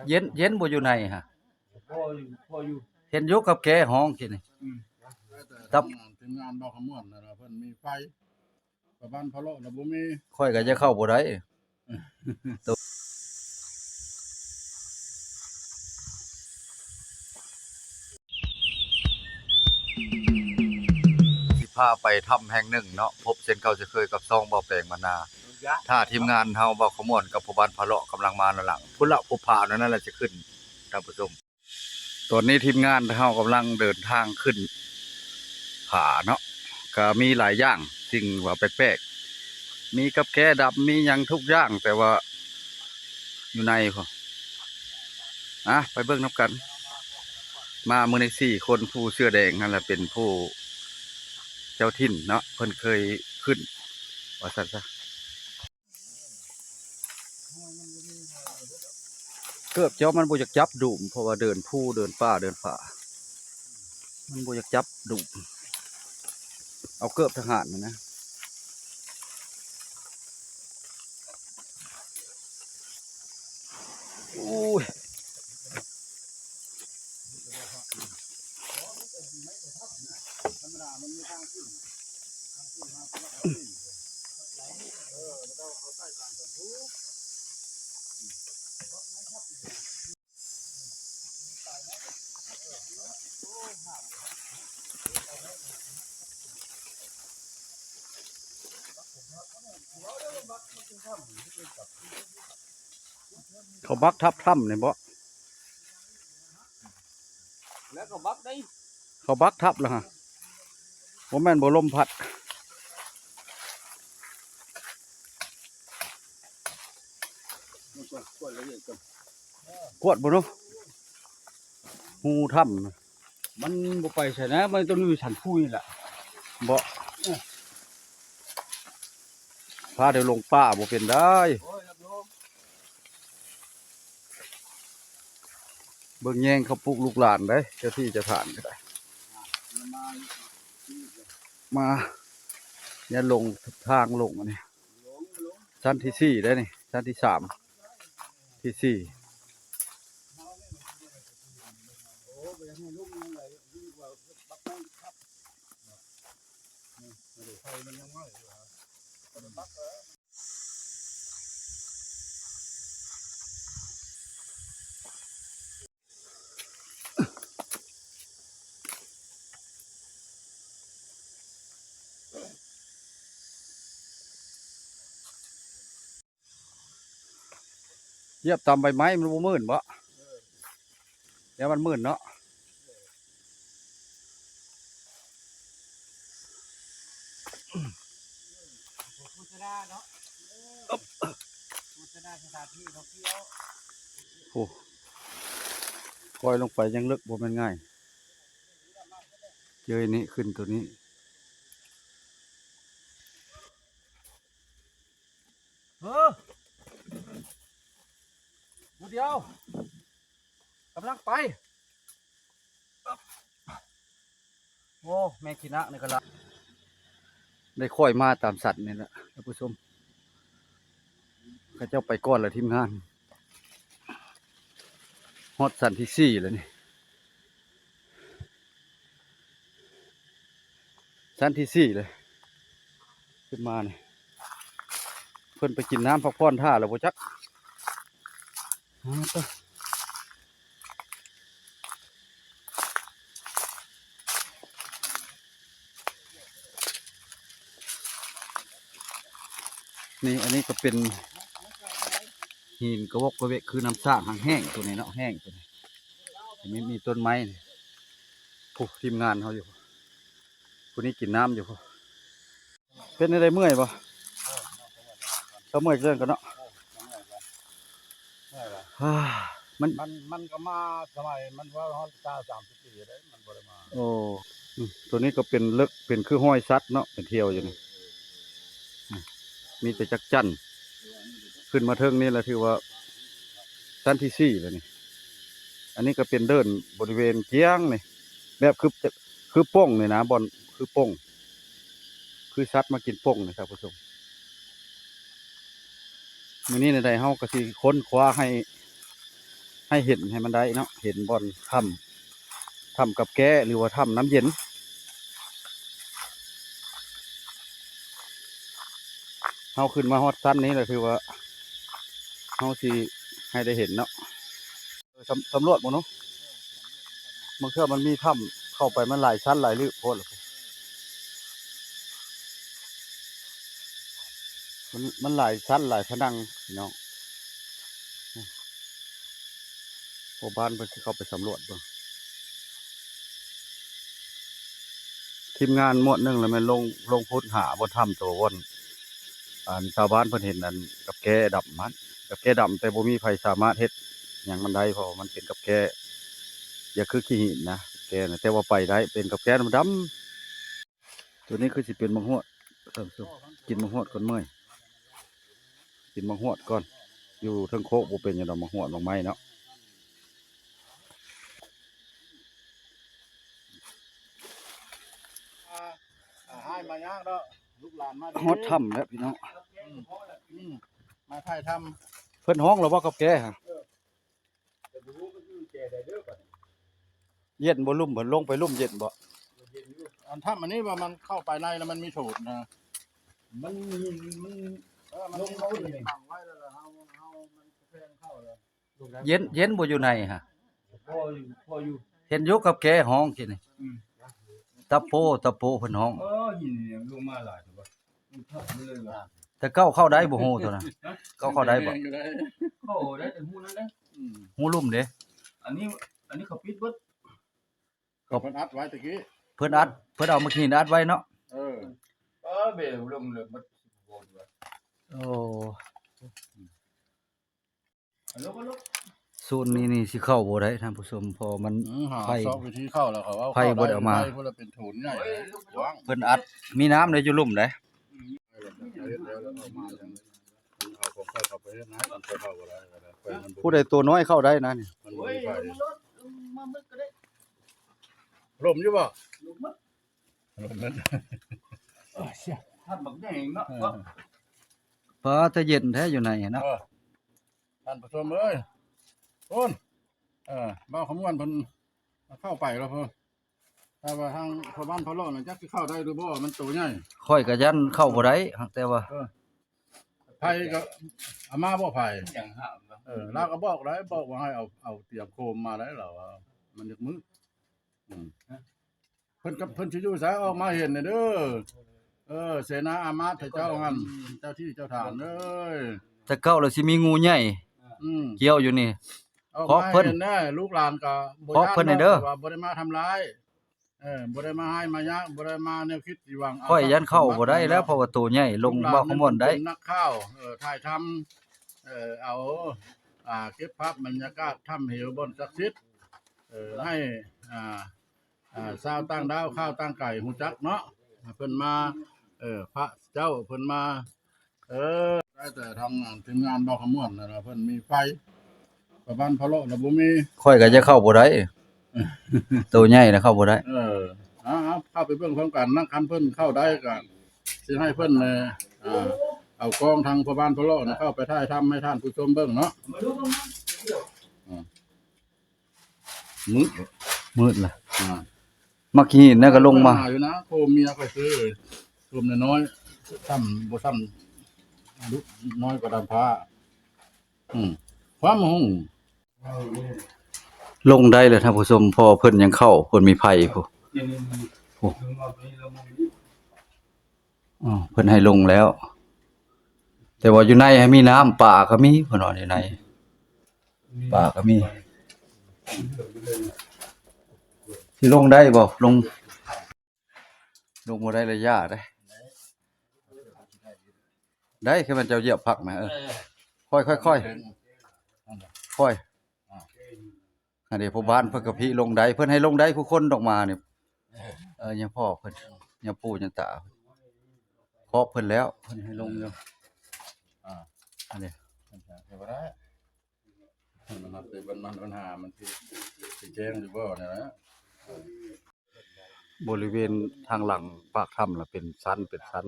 ເຢັນ ເຢັນບໍ່ຢູ່ໃນຫັ້ນ? ພໍຢູ່ ພໍຢູ່ ເຫັນຢູ່ກັບແກຫ້ອງກິນນີ້. ອືມ ຕັບ ທີມງານບ່າວຂະມວນນັ້ນລະ ເພິ່ນມີໄຟ ປະມານພະເລາະລະບໍ່ມີ. ຂ້ອຍກໍຈະເຂົ້າບໍ່ໄດ້. ຊິພາໄປຖ້ຳແຫ່ງໜຶ່ງເນາະ ພົບເຊັ່ນເກົ່າເຊັ່ນເຄີຍກັບຊ່ອງບ່າວແປງບັນນາ. ຖ້າທີມງານເຮົາບ່າວຂະມວນກັບພໍ່ບ້ານພະເລາະກຳລັງມານຳຫຼັງ ພຸ້ນລະ ພົບຜານັ້ນລະ ຊິຂຶ້ນ ທ່ານຜູ້ຊົມ. ຕອນນີ້ທີມງານເຮົາກຳລັງເດີນທາງຂຶ້ນຜາເນາະ ກະມີຫຼາຍຢ່າງ ສິ່ງວ່າແປກໆ ມີກັບແກ້ດຳ ມີຫຍັງທຸກຢ່າງ ແຕ່ວ່າຢູ່ໃນພຸ້ນ. ອາ ໄປເບິ່ງນຳກັນ. ມາມື້ນີ້ສີ່ຄົນ ຜູ້ເສື້ອແດງຫັ້ນລະເປັນຜູ້ເຈົ້າຖິ່ນເນາະ ເພິ່ນເຄີຍຂຶ້ນ ວ່າຊັ້ນຊະ. ເກີບເຈົ້າມັນບໍ່ຢາກຈັບດຸມ ເພາະວ່າເດີນພູ ເດີນປ່າ ເດີນຜາ ມັນບໍ່ຢາກຈັບດຸມ. ເອົາເກີບທະຫານຫັ້ນນະ. ໂອ້ຍ. ເຂົາບັກທັບຖ້ຳນີ້ບໍ? ແລ້ວກໍບັກໄດ້ ເຂົາບັກທັບແລ້ວຮະ ບໍ່ແມ່ນບໍ່ ລົມພັດ. ກວດ ກວດລະອຽດກ່ອນ ກວດເບິ່ງດູ ຮູຖ້ຳ ມັນບໍ່ໄປໃສນະ ມັນຕ້ອງຢູ່ຊັ້ນພູນີ້ແຫຼະ ບໍ່ ເອີ ພາດຽວລົງປ່າບໍ່ເປັນໄດ. ໂອ້ຍ ຮັບລົມ ເບິ່ງແຍງເຂົາປຸກລູກຫຼານໄດ໋ ເຈົ້າທີ່ເຈົ້າທາງກໍໄດ້ ມາ ມາ ຢ່າລົງທາງລົງອັນນີ້ ຊັ້ນທີສີ່ໄດ໋ນີ້ ຊັ້ນທີສາມ ທີສີ່. ຢຽບຕາມໃບໄມ້ມັນບໍ່ມື່ນບໍ? ເອີ ແລ້ວມັນມື່ນເນາະ. ໂຄສະນາເນາະ ໂຄສະນາສະຖານທີ່ທ່ອງທ່ຽວ. ໂອ້ ປ່ອຍລົງໄປຍັງເລິກ ບໍ່ແມ່ນງ່າຍ ເຈີນີ້ ຂຶ້ນໂຕນີ້. ເອີ ຜູ້ດຽວ ກຳລັງໄປ. ໂອ້ ແມ່ຂີ້ນາກນີ້ກໍຫຼາຍ ໄດ້ຄ່ອຍມາຕາມສັນນີ້ແຫຼະທ່ານຜູ້ຊົມ ເຂົາເຈົ້າໄປກ່ອນລະທີມງານ. ຮອດຊັ້ນທີສີ່ແລ້ວນີ້ ຊັ້ນທີສີ່ເລີຍ ຂຶ້ນມານີ້ ເພິ່ນໄປກິນນ້ຳພັກຜ່ອນຖ້າແລ້ວບໍ່ຈັກ. ນີ້ ອັນນີ້ກໍເປັນຫີນກະວອກກະແວກ ຄືນ້ຳສ້າງຫັ້ນ ແຫ້ງໂຕນີ້ເນາະ ແຫ້ງໂຕນີ້ ມີ ມີຕົ້ນໄມ້ນີ້. ໂອ້ ທີມງານເຮົາຢູ່ ຜູ້ນີ້ກິນນ້ຳຢູ່. ເປັນແນວໃດ ເມື່ອຍບໍ່? ເຈົ້າເມື່ອຍເລື່ອງກັນເນາະ. ເອີ ເມື່ອຍແລ້ວ ເມື່ອຍແລ້ວ ມັນ ມັນ ມັນກໍມາສະໄໝມັນວ່າຮອດຊາວສາມສິບປີແລ້ວ ມັນບໍ່ໄດ້ມາ. ໂອ້ ອືມ ໂຕນີ້ກໍເປັນເລິກ ເປັນຄືຮອຍສັດເນາະ ເປັນທ່ຽວຢູ່ນີ້ ເອີ ເອີ ອືມ ມີແຕ່ຈັກຈັ່ນ ຂຶ້ນມາເທິງນີ້ລະຖືວ່າຊັ້ນທີສີ່ແລ້ວນີ້. ອັນນີ້ກໍເປັນເດີ່ນບໍລິເວນກ້ຽງນີ້ ແບບຄື ຄືປົ່ງນີ້ນະ ບ່ອນຄືປົ່ງ ຄືສັດມາກິນປົ່ງນີ້ທ່ານຜູ້ຊົມ. ມື້ນີ້ແນວໃດເຮົາກໍຊິຄົ້ນຄວ້າໃຫ້ ໃຫ້ເຫັນ ໃຫ້ມັນໄດ້ເນາະ ເຫັນບ່ອນຖ້ຳ ຖ້ຳກັບແກ້ ຫຼືວ່າຖ້ຳນ້ຳເຢັນ. ເຮົາຂຶ້ນມາຮອດຊັ້ນນີ້ແຫຼະ ຖືວ່າເຮົາຊິໃຫ້ໄດ້ເຫັນເນາະ. ສຳ ສຳຫຼວດເບິ່ງເນາະ ບາງເທື່ອມັນມີຖ້ຳເຂົ້າໄປ ມັນຫຼາຍຊັ້ນຫຼາຍລຶກໂພດ ມັນ ມັນຫຼາຍຊັ້ນຫຼາຍຜະນັງພີ່ນ້ອງ. ພໍ່ບ້ານເພິ່ນຊິເຂົ້າໄປສຳຫຼວດເບິ່ງ. ທີມງານໝວດໜຶ່ງລະແມ່ນລົງ ລົງຂຸດຫາບ່ອນຖ້ຳໂຕບ່ອນ ອັນຊາວບ້ານເພິ່ນເຫັນອັນກັບແກ້ດຳຫັ້ນ ກັບແກ້ດຳ ແຕ່ບໍ່ມີໃຜສາມາດເຮັດຫຍັງມັນໄດ້ ເພາະວ່າມັນເປັນກັບແກ້ ຢ່າຄືຂີ້ຫີນນະ ແກ້ນະ ແຕ່ວ່າໄປໄດ້ ເປັນກັບແກ້ດຳໆ. ໂຕນີ້ຄືຊິເປັນໝາກຮວດ ທ່ານຜູ້ຊົມ ກິນໝາກຮວດກ່ອນເມື່ອຍ ກິນໝາກຮວດກ່ອນ. ຢູ່ເທິງໂຄກບໍ່ເປັນຫຍັງດອກ ໝາກຮວດໝາກໄມ້ເນາະ. ອ່າ ຫາຍມາຍາກເນາະ ລູກຫຼານມາ ຮອດຖ້ຳແລ້ວພີ່ນ້ອງ. ອືມ ອືມ ມາຖ່າຍທຳ. ເພິ່ນຮ້ອງແລ້ວບໍ່ກັບແກ້ຫະ? ເຢັນບໍ່? ລຸ່ມ ເພິ່ນລົງໄປລຸ່ມເຢັນບໍ່? ອັນຖ້ຳອັນນີ້ວ່າມັນເຂົ້າໄປໃນແລ້ວມັນມີໂຖນນະ ມັນມີ ມັນ ເອີ ມັນມີໂຖນຂັງໄວ້ແລ້ວ ແລ້ວເຮົາ ເຮົາ ມັນແພງເຂົ້າແລ້ວ. ເຢັນ ເຢັນບໍ່ຢູ່ໃນຫະ? ພໍຢູ່ ພໍຢູ່ ເຫັນຢູ່ກັບແກ້ຮ້ອງກີ້ນີ້. ອືມ ຕະໂປ ຕະໂປເພິ່ນຮ້ອງ. ເອີ ຫີນນີ້ລົງມາຫຼາຍແທ້ບໍ່? ມັນທັບມາເລີຍວ່າ ແຕ່ເກົ່າເຂົ້າໄດ້ບໍ່ ຮູໂຕນັ້ນ? ຮະ? ເກົ່າເຂົ້າໄດ້ບໍ່? ເຂົ້າໄດ້ແຕ່ຮູນັ້ນແຫຼະ. ອືມ ຮູລຸ່ມເດ້? ອັນນີ້ ອັນນີ້ເຂົາປິດເບິດ. ເຂົາ ເພິ່ນອັດໄວ້ຕະກີ້ ເພິ່ນອັດ ເພິ່ນເອົາໝາກຫີນອັດໄວ້ເນາະ. ເອີ ເອີ ເບລົງເລີຍໝົດ. ໂອ້ ໂຊນນີ້ນີ້ຊິເຂົ້າບໍ່ໄດ້ທ່ານຜູ້ຊົມ ເພາະມັນ ອືມ ຫາ ໄຟ ຊອກວິທີເຂົ້າແລ້ວ ເຂົາເອົາ ໄຟບໍ່ໄດ້ເອົາມາ ໄຟເພິ່ນລະເປັນໂຖນໃຫຍ່ ເອີ ກວ້າງ ເພິ່ນອັດ ມີນ້ຳເດ້ ຢູ່ລຸ່ມເດ້. ອືມ ເຮັດແລ້ວ ເອົາມາ ເອົາຂອງຂ້ອຍເຂົ້າໄປເຮັດນາ ຄັນຂ້ອຍເຂົ້າບໍ່ໄດ້ ຜູ້ໃດໂຕນ້ອຍເຂົ້າໄດ້ນະນີ້ ມັນບໍ່ມີໄຟ. ລົມຢູ່ບໍ່? ລົມໝົດ ລົມໝົດ. ໂອ້ຍ ເສຍ ທັດບັກໃຫຍ່ເນາະ. ເອີ ປ້າ ແຕ່ເຢັນແທ້ຢູ່ໃນເນາະ. ເອີ ທ່ານຜູ້ຊົມເອີຍ ໂອ້ນ ເອີ ບ່າວຂະມວນເພິ່ນເຂົ້າໄປແລ້ວເພິ່ນ ແຕ່ວ່າທາງພໍ່ບ້ານພະເລາະນະ ຈັກຊິເຂົ້າໄດ້ຫຼືບໍ່ ມັນໂຕໃຫຍ່. ຂ້ອຍກໍຢ້ານເຂົ້າບໍ່ໄດ້ ຫາກແຕ່ວ່າ ເອີ ໄຜກໍເອົາມາບໍ່ ໄຜ ຫຍັງຫ້າມນະ. ເອີ ລາວກໍບອກໄດ້ ບອກວ່າໃຫ້ເອົາ ເອົາຕຽມໂຄມມາໄດ້ ລາວວ່າມັນຢາກມືດ. ອືມ ເພິ່ນກັບເພິ່ນຊິຢູ່ໃສ ອອກມາເຫັນແດ່ເດີ. ເອີ ເສນາອາມາດເຈົ້າຫັ້ນ ເຈົ້າທີ່ເຈົ້າທາງເອີຍ. ແຕ່ເກົ່າລະຊິມີງູໃຫຍ່ ອືມ ກ່ຽວຢູ່ນີ້. ອອກມາເຫັນແດ່ ລູກຫຼານກໍບໍ່ຢ້ານເນາະ ວ່າບໍ່ໄດ້ມາທຳລາຍ ເອີ ບໍ່ໄດ້ມາຮ້າຍມາຍາກ ບໍ່ໄດ້ມາແນວຄິດຊິຫວັງເອົາ. ຂ້ອຍຢ້ານເຂົ້າບໍ່ໄດ້ແລ້ວ ເພາະວ່າໂຕໃຫຍ່ລົງ ບ່າວຂະມວນໄດ້ ເປັນນັກຂ່າວ ເອີ ຖ່າຍທຳ ເອີ ເອົາ ອ່າ ເກັບພາບບັນຍາກາດຖ້ຳເຫວບ່ອນສັກສິດ ເອີ ໃຫ້ ອ່າ ອ່າ ຊາວຕ່າງດ້າວ ຂ່າວຕ່າງໄກຮູ້ຈັກເນາະ ເພິ່ນມາ ເອີ ພະເຈົ້າເພິ່ນມາ ເອີ ໄດ້ແຕ່ທາງທີມງານບ່າວຂະມວນນັ້ນລະ ເພິ່ນມີໄຟ ປະມານພະເລາະລະບໍ່ມີ. ຂ້ອຍກໍຈະເຂົ້າບໍ່ໄດ້ ໂຕໃຫຍ່ລະເຂົ້າບໍ່ໄດ້. ເອີ ເອົາ ເອົາ ເຂົ້າໄປເບິ່ງພ້ອມກັນນະ ຄັນເພິ່ນເຂົ້າໄດ້ກໍຊິໃຫ້ເພິ່ນ ເອີ ເອົາກ້ອງທາງພໍ່ບ້ານພະເລາະນະ ເຂົ້າໄປຖ່າຍທຳໃຫ້ທ່ານຜູ້ຊົມເບິ່ງເນາະ. ອືມ ມືດ ມືດລະ ອ່າ ໝາກຫີນນະກໍລົງມາ ຫາຢູ່ນະ ໂຄມເມຍຂ້ອຍຊື້ ໂຄມນ້ອຍໆ ຊ້ຳບໍ່ຊ້ຳ ລຸນ້ອຍກວ່າດຳຟ້າ. ອືມ ຄວາມຫຸງ ລົງໄດ້ແລ້ວທ່ານຜູ້ຊົມ ເພາະວ່າເພິ່ນຍັງເຂົ້າ ເພິ່ນມີໄຟພຸ້ນ ພຸ້ນ. ອໍ ເພິ່ນໃຫ້ລົງແລ້ວ ແຕ່ວ່າຢູ່ໃນໃຫ້ມີນ້ຳ ປາກໍມີ ເພິ່ນວ່າຢູ່ໃນ ປາກໍມີ. ຊິລົງໄດ້ບໍ່? ລົງ ລົງບໍ່ໄດ້ລະຢ່າເດ້. ໄດ້ ຄືມັນເຈົ້າຢຽບຜັກນະ. ເອີ ຄ່ອຍໆໆ ຄ່ອຍ. ອັນນີ້ພໍ່ບ້ານເພິ່ນກໍພິລົງໄດ້ ເພິ່ນໃຫ້ລົງໄດ້ຄູ່ຄົນດອກໝານີ້. ເອີ ຍັງພໍ່ເພິ່ນ ຍັງປູ່ຍັງຕາ ຂອບເພິ່ນແລ້ວ ເພິ່ນໃຫ້ລົງຢູ່. ອ່າ ອັນນີ້ ມັນຫາໄດ້ ມັນຫາ ມັນ ມັນຫາ ມັນຊິ ຊິແຈ້ງຢູ່ບໍ່ນີ້ນະ. ບໍລິເວນທາງຫຼັງປາກຖ້ຳລະເປັນຊັ້ນເປັນຊັ້ນ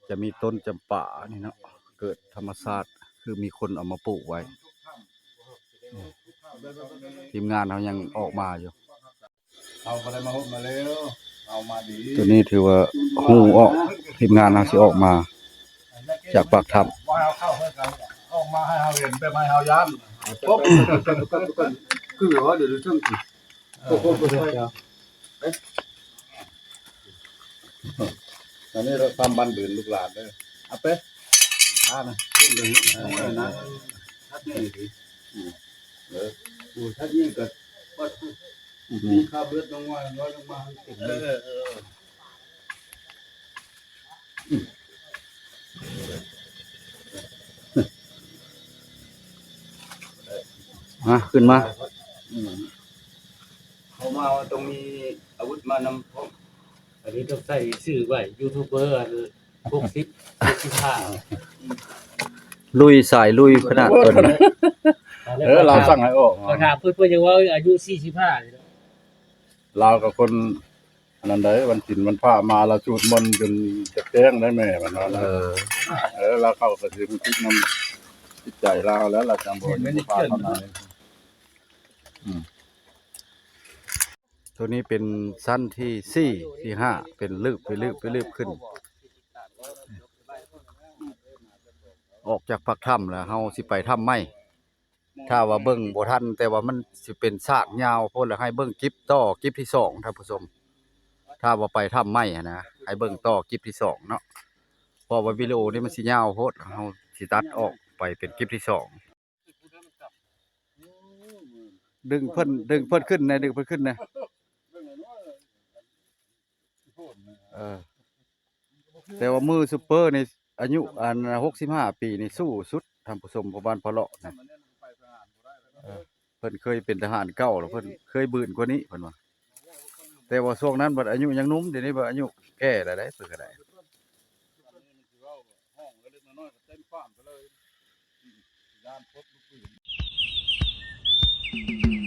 ຈະມີຕົ້ນຈຳປານີ້ເນາະ ເກີດທຳມະຊາດ ຄືມີຄົນເອົາມາປູກໄວ້. ທີມງານເຮົາຍັງອອກມາຢູ່. ເຮົາບໍ່ໄດ້ມາຫົດມາແລ້ວ ເຮົາມາດີ. ຕົວນີ້ຖືວ່າຮູ້ອອກ ທີມງານເຮົາຊິອອກມາຈາກປາກຖ້ຳ. ວ່າເຮົາເຂົ້າເພິ່ນກໍອອກມາໃຫ້ເຮົາເຫັນ ແບບໃຫ້ເຮົາຢ້ານ. ຄືວ່າເດີ ເທິງ ເອີ ອັນນີ້ເຮົາທຳບ້ານບືນລູກຫຼານເດີ. ເອົາໄປ ອ່ານະ ເອົາໄປນະ ທັດນີ້ ເອີ ໂອ້ ທັດນີ້ກໍ ມີຄາບເລືອດລົງມາ ນ້ອຍລົງມາເຕັມເລີຍ. ເອີ ມາ ຂຶ້ນມາ. ອືມ ເຂົ້າມາຕ້ອງມີອາວຸດມານຳພ້ອມ. ອັນນີ້ຕ້ອງໃສ່ຊື່ໄວ້ ຢູທູບເບີ ອັນ ຫົກສິບ ຫົກສິບຫ້າ ລຸຍ ສາຍລຸຍຂະໜາດເພິ່ນ. ເອີ ລາວສັ່ງໃຫ້ອອກ ເຂົາຖາມເພິ່ນ ເພິ່ນຍັງເວົ້າອາຍຸສີ່ສິບຫ້າຢູ່ເນາະ. ລາວກໍຄົນອັນນັ້ນໃດ໋ ວັນສິນວັນພະມາລາວສູດມົນຈົນຈະແຈ້ງໄດ໋ແມ່ ເພິ່ນວ່າ. ເອີ ເອີ ລາວເຂົ້າກໍຖືກນຳຈິດໃຈລາວແລ້ວ ລາວຈັ່ງບໍ່ພາດເທົ່າໃດ. ອືມ ຕົວນີ້ເປັນຊັ້ນທີສີ່ ທີຫ້າ ເປັນລືບໄປລືບໄປລືບຂຶ້ນ. ອອກຈາກປາກຖ້ຳແລ້ວ ເຮົາຊິໄປຖ້ຳໃໝ່. ຖ້າວ່າເບິ່ງບໍ່ທັນ ແຕ່ວ່າມັນຊິເປັນສາກຍາວໂພດ ແລ້ວໃຫ້ເບິ່ງກິບຕໍ່ ກິບທີສອງ ທ່ານຜູ້ຊົມ. ຖ້າວ່າໄປຖ້ຳໃໝ່ຫັ້ນນະ ໃຫ້ເບິ່ງຕໍ່ກິບທີສອງເນາະ ເພາະວ່າວິດີໂອນີ້ມັນຊິຍາວໂພດ ເຮົາຊິຕັດອອກໄປເປັນກິບທີສອງ. ດຶງເພິ່ນ ດຶງເພິ່ນຂຶ້ນແດ່ ດຶງເພິ່ນຂຶ້ນແດ່. ເອີ ແຕ່ວ່າມືຊຸບເປີນີ້ ອາຍຸອັນຫົກສິບຫ້າປີນີ້ ສູ້ສຸດ ທ່ານຜູ້ຊົມ ພໍ່ບ້ານພໍ່ເລາະນະ. ເອີ ເພິ່ນເຄີຍເປັນທະຫານເກົ່າ ແລ້ວເພິ່ນເຄີຍບືນກວ່ານີ້ ເພິ່ນວ່າ. ແຕ່ວ່າຊ່ວງນັ້ນບັດອາຍຸຍັງໜຸ່ມ ດຽວນີ້ບັດອາຍຸແກ່ແລ້ວເດ້ ເພິ່ນກໍໄດ້. ຮ້ອງເລັກນ້ອຍກໍເຕັມຟາມໄປເລີຍ ຢ້ານຄົນບໍ່ຕື່ນ.